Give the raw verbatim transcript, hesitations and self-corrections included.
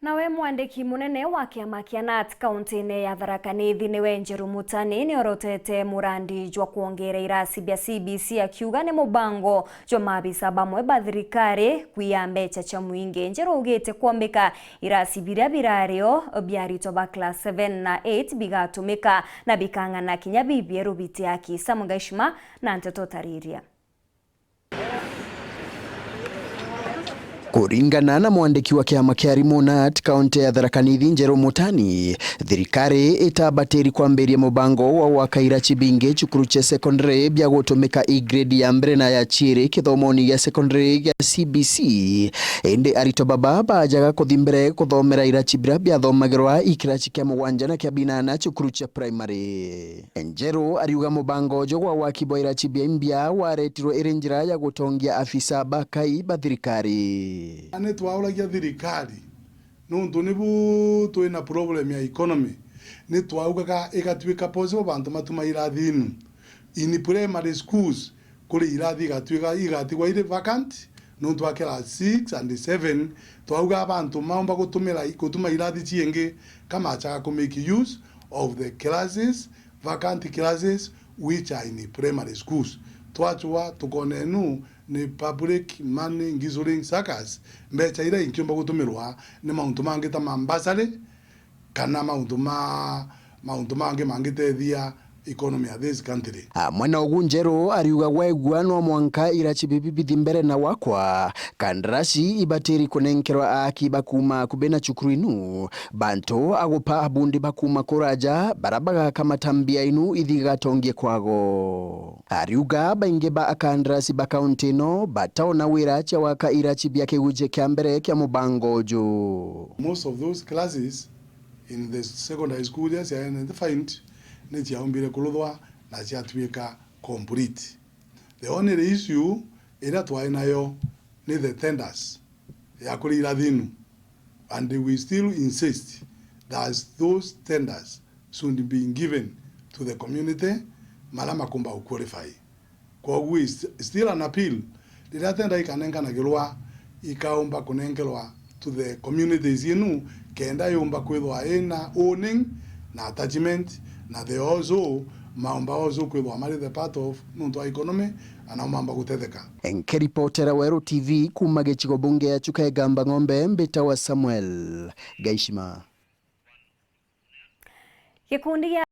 Nawe mwandiki munene wa kiama kia nat kauntine ya Tharaka Nithi niwe Njeru Mutani niorotete murandi jwa kwongera irasi bia C B C akiuga ni mubango jwa maabisa bamwe ba thirikari kwiya mbecha cia mwingi. Njeru augite kwombika irasi biria birario bia aritwa ba class seven na eight bigatumika na bikang'ana kinya bibieru biti aki. Sam Gaishima na nteto tariria. Kuringana na mwandiki wa kiama kia arimu nat kaunti ya Tharaka Nithi Njeru Mutani, thirikari itabatiri kwambiria mubango wa gwaka irachi bingi cukuru cia secondary bia gutumika i grade ya mbere na ya ciiri kithomoni gia secondary gia C B C. Indi aritwa baba bajaga kuthi mbere kuthomera irachi biria biathomagirwa i kirachi kia mugwanja na kia binana cukuru cia primary. Njeru ariuga mubango uju gwa waki bwa irachi bia imbia waretirwe iri njira ya gutongia afisa ba kai ba thirikari. Ni twauragia thirikari nuntu nibu twina problem ya economy. Ni twaugaga igatuika possible bantu matuma irathi inu in primary schools kuri irathi igatuika igatigwa iri vacant nuntu wa class six and seven. Twauga abantu maumba gutumira, gutuma irathi ciingi kamachaga ku make use of the classes, vacant classes which are in primary schools. Twachwa tukona inu ni public money guzzling circus, mbecha iria inkiumba gutumirwa ni mauntu mangi ta ma bursary kana mauntu ma, mauntu mangi mangitethia economy ya this country. Amwe na ugu Njeru ariuga gwegua no mwanka irachi bibi bithi mbere na gwakwa, kandarasi ibatiri kunenkerwa aaki ba kuuma akubi na cukuru inu, bantu agupa abundi ba kuuma kuraja bara bagaka matambia inu ithi gatongie kwago. Ariuga baingi ba akandarasi ba kaunti ino bataona wira cia gwaka irachi bia kiguje kia mbere kia mubango uju. Most of those classes in the secondary school iria cia identified ni ciaumbire kuruthwa na ciatuika complete. The only issue iria twari nayo ni the tenders ya kuria irathi inu, and we still insist that those tenders should be given to the community maria makumba ku qualify. Kwogu is still an appeal, riria tenda ikanenkanagirwa, ikaumba kunenkerwa to the communities inu, kenda yumba kwithwa ina owning na attachment, na they also maumba also kwithwa mari the part of nuntu wa economy, ana maumba gutetheka. Nkiripotera Weru T V kuuma gicigo bunge ya Chuka Igamba Ng'ombe, mbitawa Samuel Gaishima. Gikundi gia